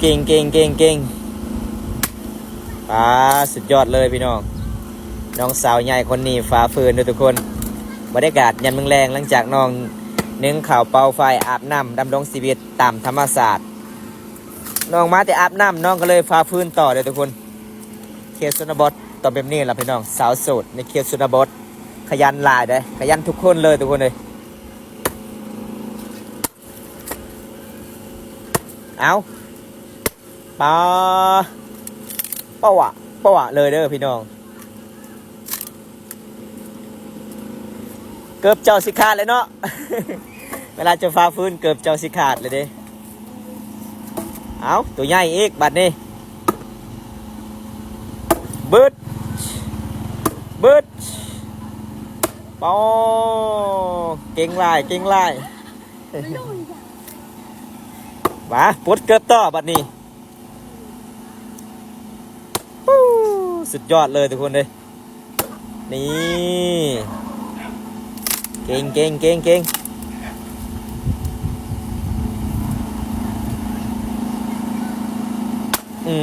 ເກັ່ງ ເກັ່ງ ເກັ່ງ ເກັ່ງ. ປາ ສຸດຍອດເລີຍພີ່ນ້ອງ. ນ້ອງສາວໃຫຍ່ຄົນນີ້ຝ່າຝືນເດີທຸກຄົນ. ບັນຍາກາດຍາມແລງໆ ຫຼັງຈາກນ້ອງໜຶ້ງເຂົ້າເປົ່າໄຟ ອາບນ້ຳ ດຳລົງຊີວິດຕາມທຳມະຊາດ. ນ້ອງມາແຕ່ອາບນ້ຳ ນ້ອງກໍເລີຍຝ່າຝືນຕໍ່ເດີທຸກຄົນ. ເຂດຊົນນະບົດຕ້ອງແບບນີ້ລະພີ່ນ້ອງ. ສາວໂສດໃນເຂດຊົນນະບົດ ຂະຫຍັນຫຼາຍເດ້ ຂະຫຍັນທຸກຄົນເລີຍທຸກຄົນເອີຍ. ເອົາ ປາ ປະຫວະ ປະຫວະເລີຍເດີພີ່ນ້ອງ. ເກີບເຈົ້າຊິຂາດແລ້ວເນາະ. ເວລາເຈົ້າຝ່າຝືນ ເກີບເຈົ້າຊິຂາດແລ້ວເດ້. ເອົາ ຕົວໃຫຍ່ອີກບັດນີ້. ບຶດ ບຶດ ປາ ເກັ່ງຫຼາຍ ເກັ່ງຫຼາຍ. ມາ ປົດເກີບຕໍ່ບັດນີ້. ປູ້ ສຸດຍອດເລີຍທຸກຄົນເອີຍ. ນີ້ ເກັ່ງ ເກັ່ງ ເກັ່ງ ເກັ່ງ. ອື